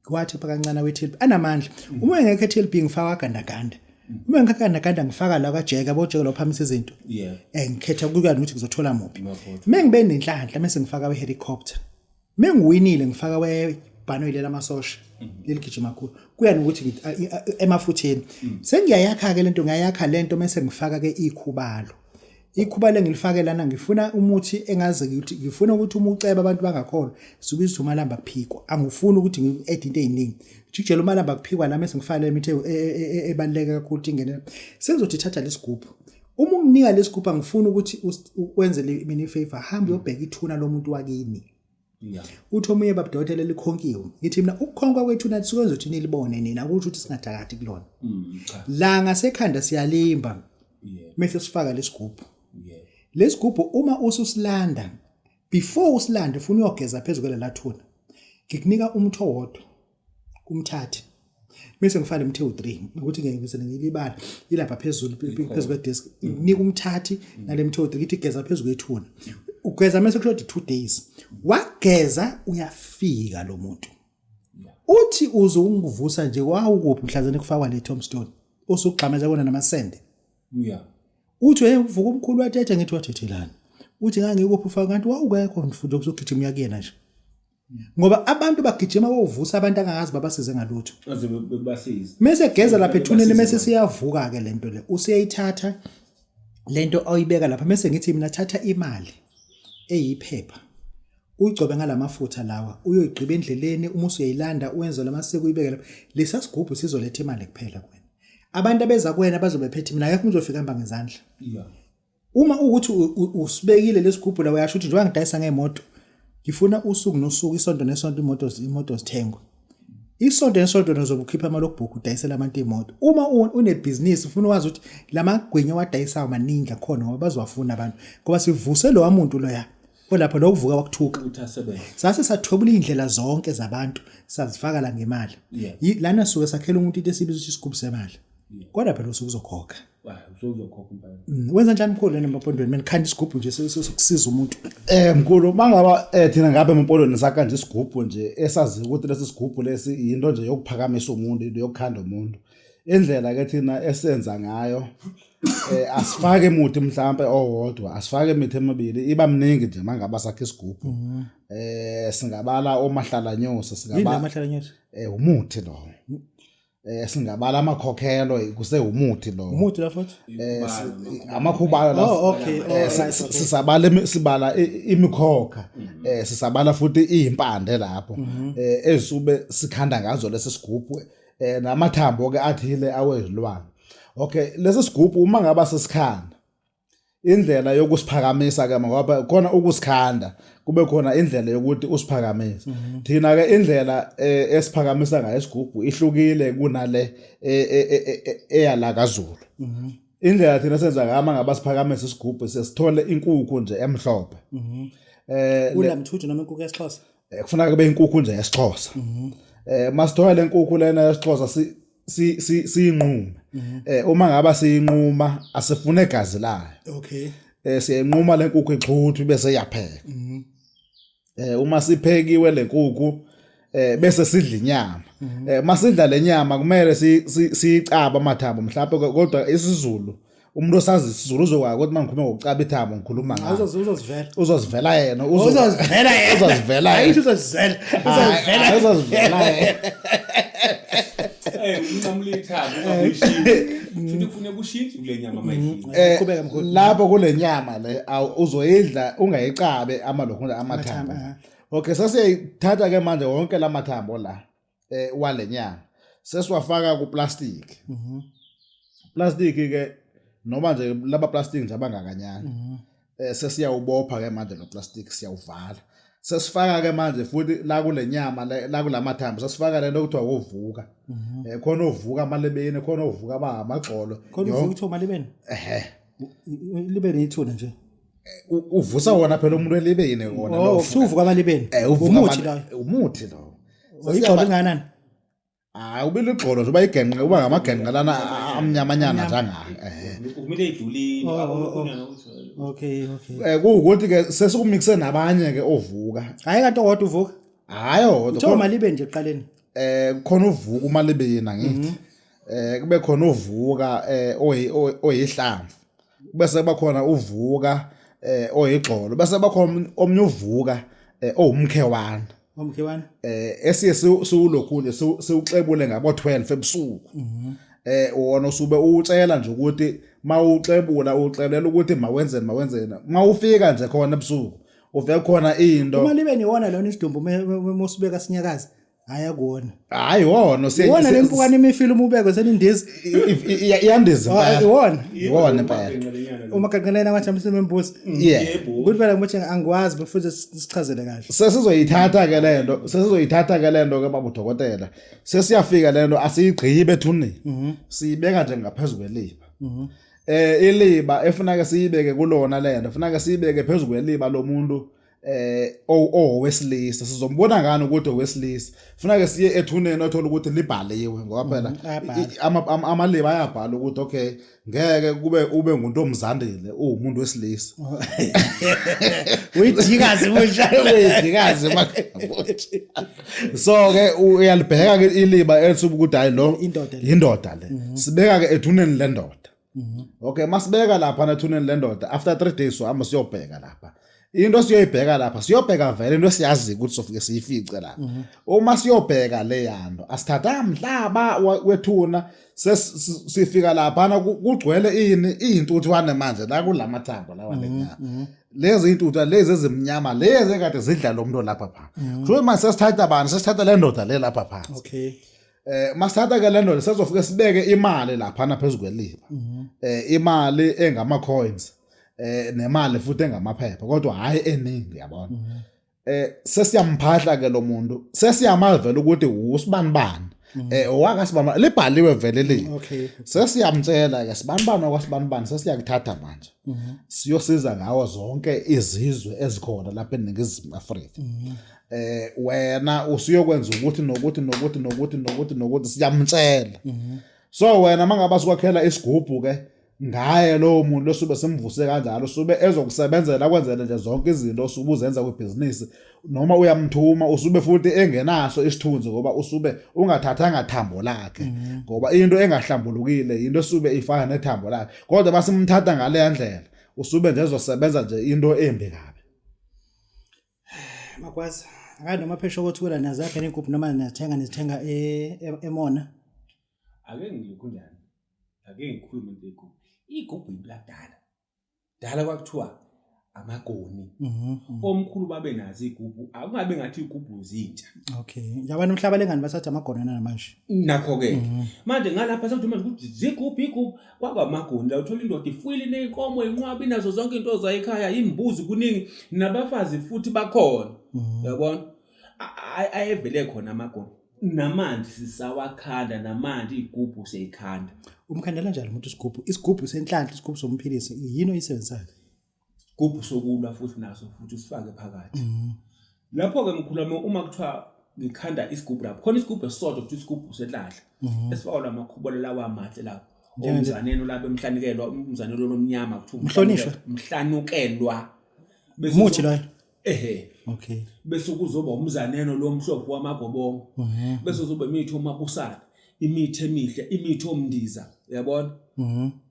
kwathi kancane awe TLB anamandla uma engekho TLB ngifaka gandaganda uma engekho gandaganda ngifaka la kaJeka bojeka lo phamisa izinto yeah ngikhetha kukani ukuthi ngizothola muphi mengibe nenhlanhla bese ngifaka we helicopter. Mengiwinile ngifaka webhanoyi lelamasosha leligijima kakhulu. Kuya nokuthi emafutheni. Sengiyayakha ke lento ngiyayakha lento mase ngifaka ke ikhubalo. Ikhubalo engilifake lana ngifuna umuthi engaze ngithi ngifuna ukuthi uma uceba abantu bangakholwa sibiza umalamba kuphikwa. Angifuni ukuthi ngi-add into eziningi. Jikijela umalamba kuphikwa la mase ngifaka le mithi ebaluleke kakhulu ukuthi ingene. Sengizothi thatha lesigubhu. Uma unginika lesigubhu angifuni ukuthi wenze mina ifavor, hamba uyobheka ithuna lomuntu wakini. Yeah. Uthi omunye babudokotela likhonkiwe. Ngithi mina ukukhonkwa kwethuna sikwenza ukuthi nilibone nina akusho ukuthi singathakathi kulona. Cha. La ngasekhanda siyalimba Yeah. mase sifaka lesigubhu. Yeah. Lesigubhu uma ususilanda before usilande ufuna uyogeza phezulu kwela thuna. Ngikunika umtho owodwa umthathe. Bese ngifaka umthe u3 ukuthi ngeke ngise ngilibala ilapha phezulu phezulu kwedesk nika umthathi nale mthe u3 ngithi geza phezulu kwethuna. Ugeza mase kusho 2 days. Wageza uyafika lo muntu. Uthi uze ungivusa nje wawukuphi mhlazane kufakwa le tombstone usugxameza kona namasende. Yeah. Uthi hey uvuka umkhulu wathethe ngithi wathethelani. Uthi ngangikuphi ufaka kanti wawukekho mfundo usugijima uya kuyena nje. Ngoba abantu bagijima bovusa abantu angangazi babasize ngalutho. Aze bebasize. Mase geza lapha ethuneni mase siyavuka ke lento le. Usiyayithatha lento oyibeka lapha mase ngithi mina thatha imali eyiphepha. Uyigcobe ngalamafutha lawa uyoyigqiba endleleni uma usuyayilanda uwenze lamasiko uyibeke lapha. Lesa sigubhu sizoletha imali kuphela kuwena. Abantu abeza kuwena bazobe phethe mina akekho umuntu ozofika hamba ngezandla. Yeah. Uma ukuthi usibekile lesigubhu la uyasho ukuthi njengoba ngidayisa ngemoto ngifuna usuku nosuku isonto nesonto imoto imoto zithengwe. Isonto nesonto nozobe ukhipha ama logbook udayisela abantu imoto. Uma unebhizinisi ufuna ukwazi ukuthi lamagwinya wadayisayo maningi akhona ngoba bazowafuna abantu ngoba sivuse lowa muntu loya olapha lokuvuka wakuthuka. Ukuthi asebenze. Sase sathwebula indlela zonke zabantu sazifaka la ngemali. Yeah. Lana suke sakhela umuntu into esibiza ukuthi isigubhu semali. Kodwa phela usuke uzokhokha. Wa uzokhokha impela. Wenza njani mkhulu lena emampondweni mina khanda isigubhu nje sokusiza umuntu. Mkhulu mangaba thina ngabe empolweni sakha nje isigubhu nje esazi ukuthi lesi sigubhu lesi into nje yokuphakamisa umuntu into yokukhanda umuntu. Indlela ke thina esenza ngayo asifake muthi mhlambe owodwa asifake imithi emibili iba mningi nje mangaba sakhe isigubhu. Singabala omahlalanyosi Yini singabala amahlalanyosi? Umuthi lo. Singabala amakhokhelo kusewumuthi lo. Umuthi la futhi? Amakhubalo la. Oh okay. Alright, okay. Sisabala sibala imikhokha sisabala futhi izimpande lapho ezisube sikhanda ngazo lesi sigubhu namathambo ke athile awezilwane. Okay, lesi sigubhu uma ngaba sesikhanda indlela yokusiphakamisa ke ngoba khona ukusikhanda kube khona indlela yokuthi usiphakamise. Thina ke indlela esiphakamisa ngayo isigubhu ihlukile kunale eyala kaZulu. Indlela thina senza ngayo uma ngabe siphakamisa isigubhu sesithole inkukhu nje emhlophe. Ulamthuthu noma inkukhu yesiXhosa? Kufuneka kube inkukhu nje yesiXhosa. Masithola le nkukhu lena yesiXhosa siyinqume. Uma ngaba siyinquma asifune igazi layo. Okay. Siyinquma le nkukhu ixhuthu bese iyapheka. Uma siphekiwe le nkukhu bese sidla inyama. Masidla le nyama kumele siyicaba amathambo mhlawumbe kodwa isiZulu umuntu osazi isiZulu uzokwazi ukuthi mangikhuluma ngokucaba ithambo ngikhuluma ngalo. Uzozivela. Uzozivela yena. Uzozivela yena. Uzozivela yena. Ayithi uzozivela. Uzozivela. Uzozivela yena. Unqamula ithambo ungabuyishintsha. Futhi kufuneka ushintshe kule nyama mayidliwe. Qhubeka mkhulu. Lapho kule nyama le uzoyidla ungayicabe amalokhu amathambo. Okay, sesiyayithatha ke manje wonke lamathambo la wale nyama. Sesiwafaka ku plastic. Plastic ke noma nje laba plastic nje abangakanyana. Sesiyawubopha ke manje lo plastic siyawuvala. Sesifaka ke manje futhi la kule nyama la kulamathambo sesifaka lento okuthiwa uvuka. Khona uvuka amalebeni khona uvuka abamagxolo. Khona uvuka kuthiwa malebeni? Ehhe. Libeni ithuna nje. Uvusa wona phela umuntu elibeni wona lo. Uvuka amalebeni. Umuthi lo. Umuthi lo. Igxolo lingakanani? Hayi ubile igxolo nje uba igenqe uba ngamagenqe lana amnyamanyana njengaka. Kumele idulini. Okay, okay. Kuwukuthi ke sesikumixe nabanye ke ovuka. Hayi kanti owodwa uvuka. Hayi owodwa. Kuthiwa umalibeni nje ekuqaleni. Khona uvuka umalibeni angithi. Kube khona uvuka oyihlamvu. Bese kuba khona uvuka oyigxolo. Bese kuba khona omnye uvuka owumkhewana. Umkhewana. Esiye siwulokhu nje siwuxebule ngabo 12 ebusuku. Wona usube uwutshela nje ukuthi mawuxebula uxebulela ukuthi mawenzeni mawenzeni. Mawufika nje khona ebusuku ufike khona into. Uma libe niwona lona isidumbu musibeka sinyakaza. Hayi akuwona. Hayi wona Iwona le mpukane imifile uma ubekwe senindiza. Iyandiza impela. Iwona. Iwona impela. Uma gaqelena kwathi amsime embuzi. Yeah. Ukuthi phela ngithi angikwazi futhi sichazele kahle. Sesizoyithatha ke lento, sesizoyithatha ke lento ke baba udokotela. Sesiyafika lento asiyigqibe ethuneni. Siyibeka nje ngaphezulu kweliba. Iliba efuna ke siyibeke kulona lento, efuna ke siyibeke phezulu kweliba lomuntu owesilisa. Sizombona ngani ukuthi owesilisa? Funa ke siye ethuneni othola ukuthi libhaliwe ngoba phela amaliba ayabhala ukuthi okay ngeke kube ube ngumuntu omzandile uwumuntu wesilisa. Uyidikazi musha. Uyidikazi makabuthi. So ke uyalibheka ke iliba elithi ukuthi hayi lo Indoda le. Indoda le. Sibeka ke ethuneni lendoda. Okay, masibeka lapha ethuneni lendoda after 3 days sohamba siyobheka lapha. Into siyoyibheka lapha, siyobheka vele into esiyazi ukuthi sofike siyifice lapha. Uma siyobheka le yanto, asithatha mhlaba wethuna sifika lapha kugcwele ini izintuthwane manje la kulamathambo lawa lenyama. Lezi izintuthwane lezi ezimnyama lezi ekade zidla lo muntu lapha phansi. Kusho manje sesithatha bani, sesithatha le ndoda le lapha phansi. Okay. Masithatha ke le ndoda sezofike sibeke imali lapha phezulu kweliba. Imali engama coins nemali futhi engamaphepha kodwa hayi eningi yabona. Sesiyamphahla ke lo muntu, sesiyamazi vele ukuthi usibanibani. Owakasibani libhaliwe vele le. Okay. Sesiyamtshela ke sibanibani okwasibanibani sesiyakuthatha manje. Siyosiza ngawo zonke izizwe ezikhona lapha eNingizimu Afrika. Wena usuyokwenza ukuthi nokuthi nokuthi nokuthi nokuthi nokuthi siyamtshela. So wena mangaba sikwakhela isigubhu ke ngaye lowo muntu osube simvuse kanjalo sube ezokusebenzela kwenzele nje zonke izinto osuke uzenza kwibhizinisi noma uyamthuma usube futhi engenaso isithunzi ngoba usube ungathathanga thambo lakhe ngoba into engahlambulukile into esube ifana nethambo lakhe kodwa basimthatha ngale ndlela usube nje ezosebenza nje into embi kabi. Magwaza, akayi noma phesha kothukela nazakhe nenkuphu noma niyathenga nizithenga emona. Ake ngilokhu njani? Ake ngikhulume into yegubhu. Igubhu into yakudala. Dala kwakuthiwa amagoni. Omkhulu babe nazo igubhu, akungabe ngathi igubhu zintsha. Okay. Njengoba nomhlaba lengani basathi amagoni namanje. Nakho ke. Manje ngalapha sekuthi manje ukuthi zigubhu igubhu kwakwamagoni la uthola indoda ifuyile ineyinkomo inqwaba inazo zonke into zayikhaya imbuzi kuningi nabafazi futhi bakhona. Uyabona? Ayevele khona amagoni. Namanje sisawakhanda namanje igubhu siyayikhanda. Umkhandela njani umuntu isigubhu? Isigubhu senhlanhla, isigubhu somphilisi yini oyisebenzisayo? Sigubhu sokulwa futhi naso futhi usifake phakathi. Lapho ke mkhulu wami uma kuthiwa ngikhanda isigubhu lapho khona isigubhu esisodwa kuthiwa isigubhu senhlanhla esifakwa lamakhubolo lawa amahle lapho. Umzaneno lapho emhlanikelwa umzanelo lomnyama kuthiwa Umhlonishwa? umhlanukelwa. Bese Umuthi loyo. Ehe. Okay. Bese kuzoba umzaneno lo mhlophe wamagobongo. Bese kuzoba imithi omabusana, imithi emihle, imithi omndiza, uyabona?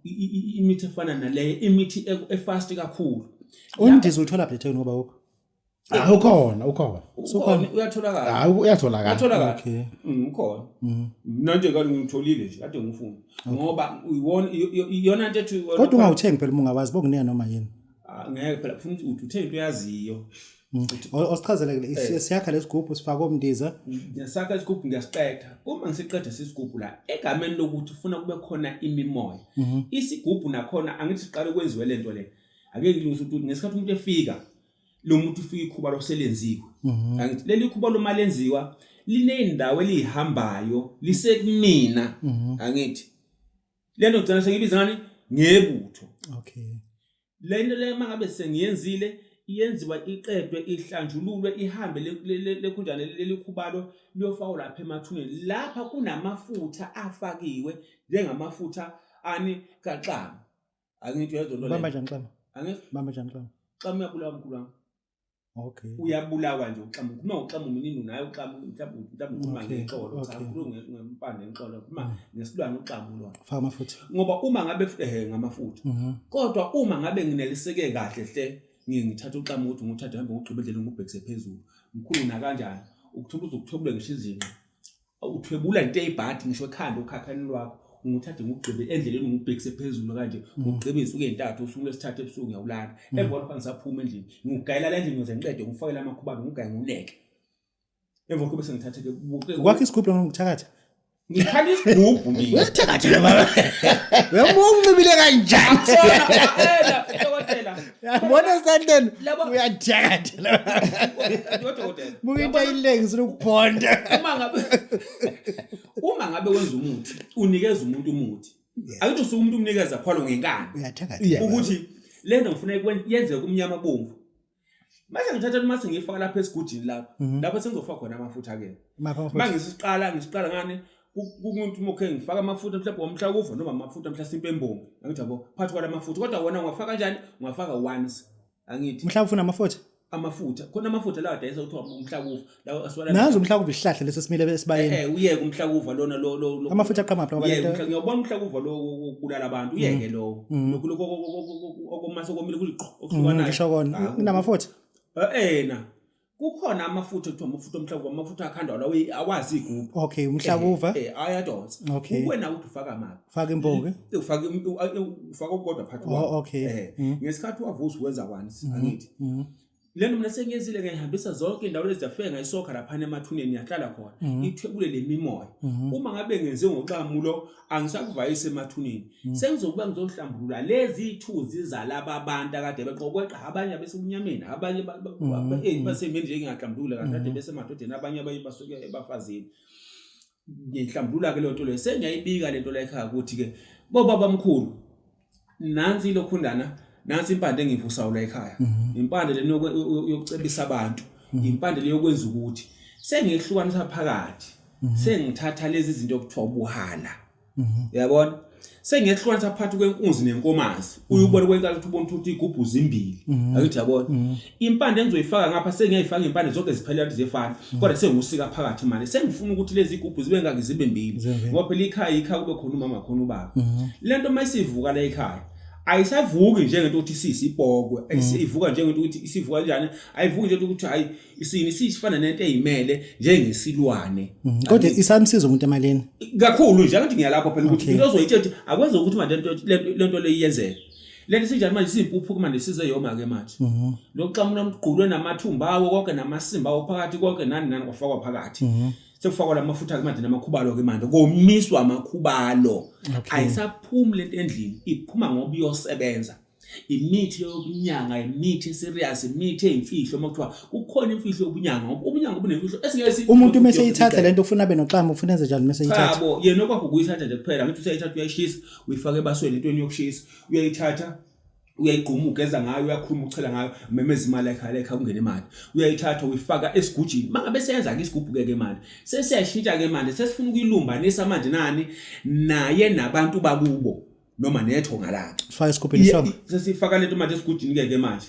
Imithi efana naleyo, imithi efast kakhulu. Umndiza uthola phi eThekwini ngoba wokho? Ah ukhona, ukhona. Ukhona uyatholakala. Hayi uyatholakala. Uyatholakala. Okay. Ukhona. Mina nje kade ngitholile nje, kade ngifuna. Ngoba uyibona iyona into ethi Kodwa ungawuthengi phela uma ungawazi bokunika noma yini. Ngeke phela ufuna ukuthi uthenge into oyaziyo. Osichazele ke siyakha lesigubhu sifaka omndiza. Ngiyasakha isigubhu ngiyasiqeda. Uma ngisiqeda isigubhu la egameni lokuthi ufuna kube khona imimoya. Isigubhu nakhona angithi siqale kwenziwe lento le. Ake ngilungise ukuthi ngesikhathi umuntu efika lo muntu ufika ikhuba loselenziwe. Angithi leli khuba loma lenziwa lineyindawo elihambayo lisekumina. Angithi lento ngicela sengibiza ngani ngebutho. Okay. Lento le mangabe sengiyenzile iyenziwa iqedwe ihlanjululwe ihambe lekhunjane leli khubalo liyofakwa lapha emathuneni lapha kunamafutha afakiwe njengamafutha ani kaxama angithi uyezwa nto Bamba njani xama? Angithi Bamba njani xama? Xama uyabulawa mkhulu wami. Okay. Uyabulawa nje uxama ukhuluma ngoxama uminini naye uxama mhlawumbe ukhuluma ngexolo cha ukhuluma ngempande ngexolo ukhuluma ngesilwane uxama lona. Faka amafutha. Ngoba uma ngabe ngamafutha. Kodwa uma ngabe ngineliseke kahle hle Ngiye ngithathe uxamu ukuthi nguthathe hambe ngugqiba endleleni ngubhekise phezulu. Mkhulu nakanjani? Ukuthola uzokuthwebula ngisho izinqa. Uthwebula into eyibhadi ngisho ekhanda okhakhani lwakho. Nguthathe ngugqibe endleleni ngubhekise phezulu kanje. Ngugqibe izinsuku ezintathu usuku lwesithathu ebusuku ngiyawulanda. Emva kwalokho angisaphuma endlini. Ngugayela la endlini ngize ngiqede ngufakele amakhubalo ngugaye nguneke. Emva kwakho bese ngithathe ke Kwakho isigubhu noma ukuthakatha? Ngikhala isigubhu mina. Uyathakatha lo baba. Uyabona unxibile kanjani? Akuthola dokotela. Uyabona esandleni Labo- uyathakatha lo baba. Dokotela. Buka into ayilengisile ukubhonda. Uma ngabe uma ngabe wenza umuthi, unikeza umuntu umuthi. Akithi usuke umuntu umnikeza khwalo ngenkani. Uyathakatha. Yeah. Ukuthi lento ngifuna yenzeke kumnyama bomvu. Mase ngithatha mase ngiyifaka lapha esigujini lapha. Lapho sengizofaka khona amafutha ke. Mapha amafutha. Mangisiqala ngisiqala ngani kumuntu mokhe ngifaka amafutha mhlawumbe womhlakuva noma amafutha mhlasimpe embongi. Angithi yabo phakathi kwala mafutha kodwa wona ungafaka kanjani? Ungafaka once. Angithi Mhlawumbe ufuna amafutha. amafutha khona amafutha lawa adayisa kuthiwa umhlakuva lawa asiwala Nazi umhlakuva isihlahla leso simile esibayeni. Eh uyeke umhlakuva lona lo lo lo- Amafutha aqhamuka lapha Uyeke lento. ngiyawubona umhlakuva lo wokubulala abantu uyeke lowo. Lokhu lokhu okomase komile kuliqho okuhlukanayo. Ngisho kona. Ah, Kunamafutha. Eh na. Kukhona amafutha ekuthiwa amafutha omhlakuva amafutha akhandwa lawo awazi igubhu. Okay, umhlakuva. Eh ayadonsa. Okay. Kuwena ukuthi ufaka maphi. Faka imboke. Ufaka ufaka okukodwa phakathi Oh, kwawo. okay. Eh ngesikhathi wavuza wenza once angithi. Lento mina sengiyenzile ngihambisa zonke indawo lezi zafika ngayisokha lapha emathuneni yahlala khona ithwebule lemimoya uma ngabe ngenze ngoxamulo angisakuvayisi emathuneni sengizokuba ngizohlambulula lezi ithunzi zalaba abantu akade beqokweqa abanye abesemnyameni abanye basemini nje ngingahlambulula kade kade besemadodeni abanye abanye basuke ebafazini ngihlambulula ke lento leyo sengiyayibika lento la ekhaya ukuthi ke bobaba mkhulu nansi ilokhundana nansi impande engivusayo la ekhaya impande le yokucebisa abantu impande le yokwenza ukuthi sengihlukanisa phakathi sengithatha lezi zinto okuthiwa ubuhala uyabona sengiyehlukanisa phakathi kwenkunzi nenkomazi uyubona kwenkathi ukuthi ubona ukuthi igubhu zimbili akithi yabona impande engizoyifaka ngapha sengiyayifaka impande zonke ziphelele ukuthi ziyefana kodwa sengusika phakathi manje sengifuna ukuthi lezi igubhu zibe ngaki zibe mbili ngoba phela ikhaya ikhaya kube khona umama khona ubaba lento mayisivuka la ekhaya ayisavuki njengento ukuthi isisi ibhokwe ivuka njengento ukuthi isivuka kanjani ayivuki njengento ukuthi hayi isini sifana nento eyimele njengesilwane Kodwa isamsiza umuntu emalini. kakhulu nje angithi ngiyalapho phela ukuthi into ozoyitshela ukuthi akwenze ukuthi manje lento lento le iyenzeke lento sinjani manje siyimpuphu manje size yoma ke manje lokuxamula umgqulwe namathumba awo konke namasimba awo phakathi konke nani nani kwafakwa phakathi sekufakwa lamafutha ke manje namakhubalo ke manje komiswa amakhubalo ayisaphumi lento endlini iphuma ngoba iyosebenza imithi yobunyanga imithi serious imithi eyimfihlo uma kuthiwa kukhona imfihlo yobunyanga ngoba ubunyanga bunemfihlo esingeke si Umuntu uma eseyithatha lento ufuna abe noxamu ufuna enze njani uma eseyithatha? Cha bo yena okwakho ukuyithatha nje kuphela ngithi usayithatha uyayishisa uyifaka ebasweni entweni yokushisa uyayithatha uyayigquma ugeza ngayo uyakhuluma uchela ngayo memeza imali ekhaya lekha kungena imali uyayithatha uyifaka esigujini mangabe seyenza ke isigubhu ke ke manje sesiyashintsha ke manje sesifuna ukuyilumbanisa manje nani naye nabantu bakubo noma nethonga lakhe Faka esigubhini isongo. Sesifaka lento manje esigujini ke ke manje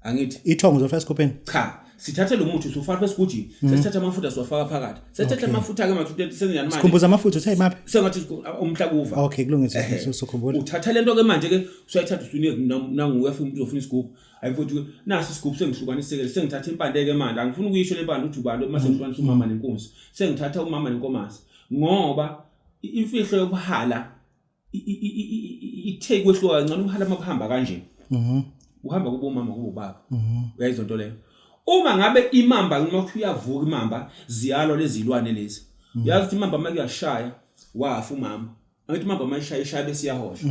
angithi Ithongo uzofaka esigubhini. cha sithathe lo muthi usufaka esigujini sesithatha amafutha siwafaka phakathi sesithatha amafutha ke manje senjani manje Sikhumbuza amafutha uthe imaphi? sengathi umhlakuva Okay, kulungile sokhumbula. Uthatha lento ke manje ke usayithatha usunike nangu uyafika umuntu uzofuna isigubhu hayi mfowethu nasi isigubhu sengihlukaniseke sengithatha impande ke manje angifuni ukuyisho le mpande uthi ubani uma sengihlukanisa umama nenkunzi sengithatha umama nenkomazi ngoba imfihlo yobuhala ithe kwehluka kancane ubuhala uma kuhamba kanje uhamba kubo umama kubo ubaba uyayizwa into leyo uma ngabe imamba noma kuthiwa uyavuka imamba ziyalwa lezi zilwane lezi uyazi ukuthi imamba uma kuyashaya wafa umama angithi imamba uma ishaya ishaya bese iyahosha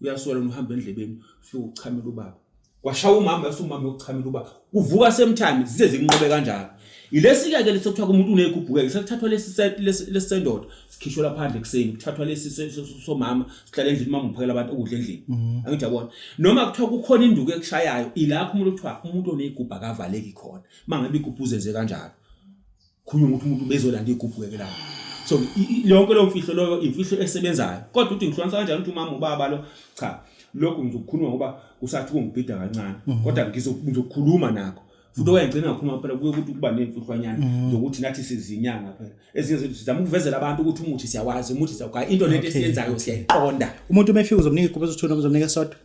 uyasola uhamba endlebeni ufike uchamela ubaba kwashaya umama yase umama yokuchamela ubaba kuvuka same time zize zinqobe kanjalo ilesi-ke ke lesi kuthiwa umuntu unegubhukeke sekuthathwa lesi lesi sendoda sikhishwa laphandle ekuseni kuthathwa lesi somama sihlala endlini umama uphakela abantu ukudla endlini angithi yabona noma kuthiwa kukhona induku ekushayayo ilapho umuntu kuthiwa umuntu onegubhu akavaleki khona mangabe igubhu uzenze kanjalo khulunywa ukuthi umuntu bezolanda igubhu ke lapho so yonke leyo mfihlo loyo imfihlo esebenzayo kodwa uthi ngihlukanisa kanjani ukuthi umama ubaba lo cha lokhu ngizokukhuluma ngoba kusathi kungibhida kancane kodwa ngizokukhuluma nakho futhi okanye ngigcina ngakhuluma phela kuye ukuthi kuba nemfihlwanyana zokuthi nathi sizinyanga phela ezinye zethu sizama ukuvezela abantu ukuthi umuthi siyawazi umuthi siyawugaya into lento esiyenzayo siyayiqonda Umuntu uma efika uzomnika igubhu ezithu noma uzomnika esodwa.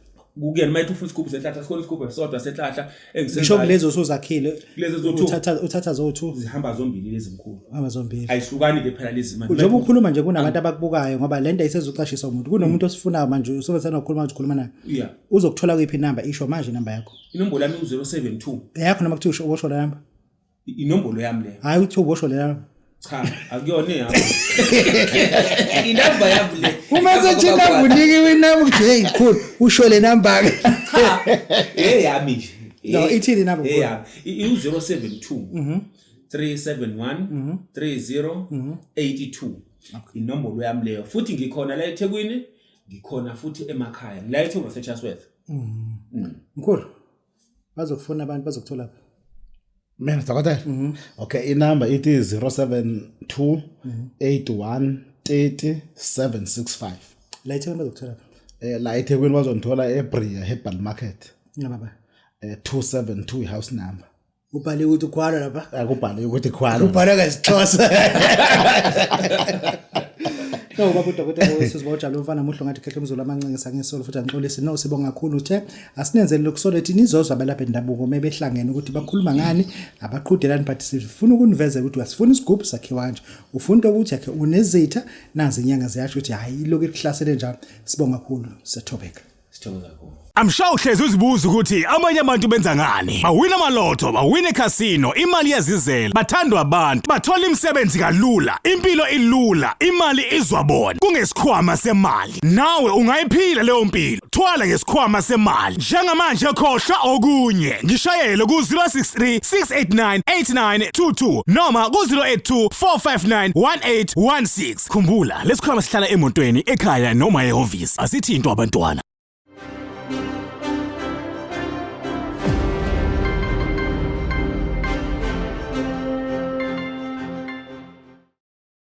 Kukuyena uma ethi ufuna isigubhu senhlahla, sikhona isigubhu esisodwa senhlahla Ngisho engisenzayo. kulezi osuzakhile. Kulezi ezo-two. Uthatha zo2. Zihamba zombili lezi mkhulu. Hamba zombili. Ayihlukani ke phela lezi manje. Njengoba ukhuluma nje kunabantu abakubukayo ngoba lento ayisezucashisa umuntu. Kunomuntu osifunayo manje usebenzisana ukukhuluma manje ukhuluma naye. Yeah. Uzokuthola kuyiphi inamba isho manje inamba yakho. Inombolo yami u-072. Eyakho noma kuthiwa usho le namba. Inombolo yami leyo. Hayi uthi ubosho le namba. Cha, akuyona eyami. Inamba yami le. Uma sethi inamba unikiwe inamba uthi hey khulu usho le namba ke. Cha, eyami nje. No, ithini inamba mkhulu? Eyami. I-072 371 30 82. Inombolo yami leyo. Futhi ngikhona la eThekwini, ngikhona futhi emakhaya. La eThekwini ngaseChatsworth. Mkhulu. Bazokufuna abantu bazokuthola phi? Mina dokotela. Okay, inamba ithi 072 81 30 765. La eThekwini bazokuthola phi? La eThekwini bazongithola eBria Herbal Market. Noma ba. 272 house number. Ubhale ukuthi ukhwalo lapha. Akubhale ukuthi khwalo. Ubhale ngesixhosa. No baba udokotela wesizwe bawujabule umfana muhle ngathi khehle umzulu amancinci sangesolo futhi angixolisi no sibonga kakhulu uthe asinenzele lokusolo ethi nizozwa abelaphi bendabuko mebehlangene ukuthi bakhuluma ngani abaqhudelani but sifuna ukunivezela ukuthi asifuna isigubhu sakhiwa kanje ufuna ukuthi yakhe unezitha nazi inyanga ziyasho ukuthi hayi ilokhu ikuhlasele njalo sibonga kakhulu sethobeka. Sithokoza kakhulu. I'm sure uhlezi uzibuza ukuthi amanye abantu benza ngani. Bawina amalotho, bawina ekhasino, imali iyazizela, bathandwa abantu, bathola imisebenzi kalula, impilo ilula, imali izwa bona. Kungesikhwama semali. Nawe ungayiphila leyo mpilo. Thwala ngesikhwama semali. Njengamanje khohlwa okunye. Ngishayele ku 063 689 8922 noma ku 082 459 1816. Khumbula, lesikhwama sihlala emotweni, ekhaya noma ehhovisi. Asithintwa abantwana.